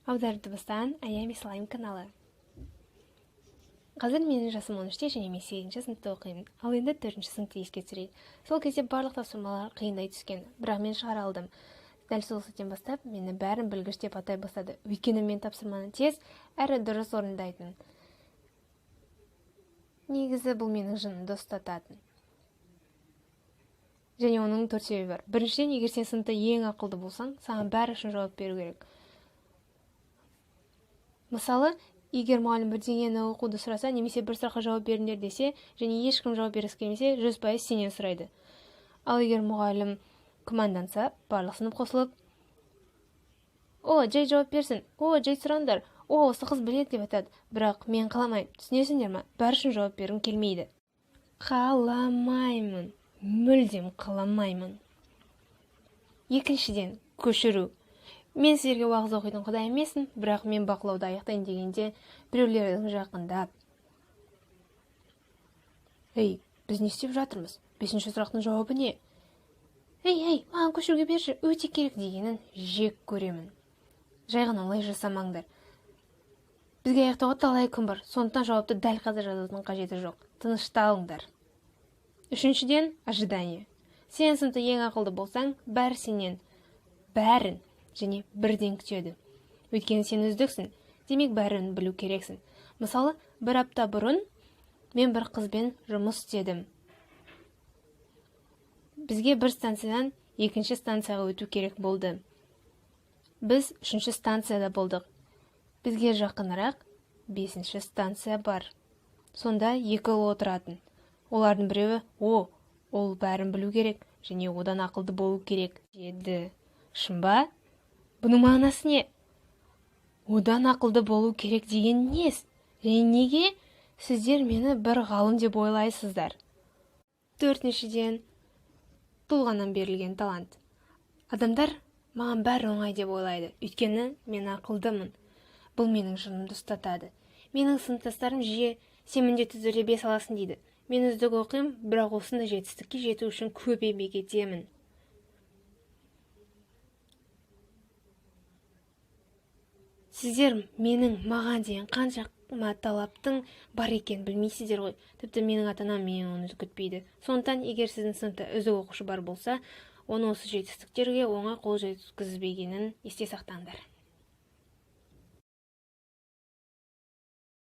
Аударып дыбыстан Аями Слайм каналы. Қазір менің жасым 13-те және мен 8-ші сыныпта оқимын. Ал енді 4-ші сыныпты еске түсірейік. Сол кезде барлық тапсырмалар қиындай түскен, бірақ мен шығара алдым. Дәл сол сәттен бастап мені бәрін білгіш деп атай бастады. Өйткені мен тапсырманы тез әрі дұрыс орындайтын. Негізі бұл менің жынымды ұстататын. Және оның 4 себебі бар. Біріншіден, егер сен сыныпта ең ақылды болсаң, саған бәрі үшін жауап беру керек. Мысалы, егер мұғалім бірдеңені оқуды сұраса, немесе бір сұраққа жауап беріңдер десе, және ешкім жауап бергісі келмесе, 100% сенен сұрайды. Ал егер мұғалім күмәнданса, барлық сынып қосылып, «О, жай жауап берсін, о, жай сұраңдар, о, осы қыз біледі» деп айтады. Бірақ мен қаламаймын, түсінесіңдер ма? Бәрі үшін жауап бергім келмейді. Қаламаймын, мүлдем қаламаймын. Екіншіден, көшіру. Мен сіздерге уағыз оқитын құдай емеспін, бірақ мен бақылауды аяқтайын дегенде біреулердің жақындап, «Ей, біз не істеп жатырмыз? 5-ші сұрақтың жауабы не? Ей, ей, маған көшіруге берші, өте керек» дегенін жек көремін. Жай ғана олай жасамаңдар. Бізге аяқтауға талай күн бар, сондықтан жауапты дәл қазір жазудың қажеті жоқ. Тынышталыңдар. Үшіншіден, ожидание. Сен сыныпта ең ақылды болсаң, бәрі сенен бәрін және бірден күтеді. Өйткені сен үздіксің, демек бәрін білу керексің. Мысалы, бір апта бұрын мен бір қызбен жұмыс істедім. Бізге бір станциядан екінші станцияға өту керек болды. Біз 3-ші станцияда болдық. Бізге жақынырақ 5-ші станция бар. Сонда екі ұл отыратын. Олардың біреуі, «О, ол бәрін білу керек және одан ақылды болу керек» деді. Шын ба? Бұның мағынасы не? Одан ақылды болу керек деген несі? Және неге сіздер мені бір ғалым деп ойлайсыздар? Төртіншіден, туылғаннан берілген талант. Адамдар маған бәрі оңай деп ойлайды, өйткені мен ақылдымын. Бұл менің жынымды ұстатады. Менің сыныптастарым жиі «Сен міндетті түрде 5 аласың» дейді. Мен үздік оқимын, бірақ осындай жетістікке жету үшін көп еңбек етемін. Сіздер менің маған деген қаншама талаптың бар екенін білмейсіздер ғой. Тіпті менің ата-анам менен оны күтпейді. Сондықтан егер сіздің сыныпта үздік оқушы бар болса, оны осы жетістіктерге оңай қол жеткізбегенін есте сақтаңдар.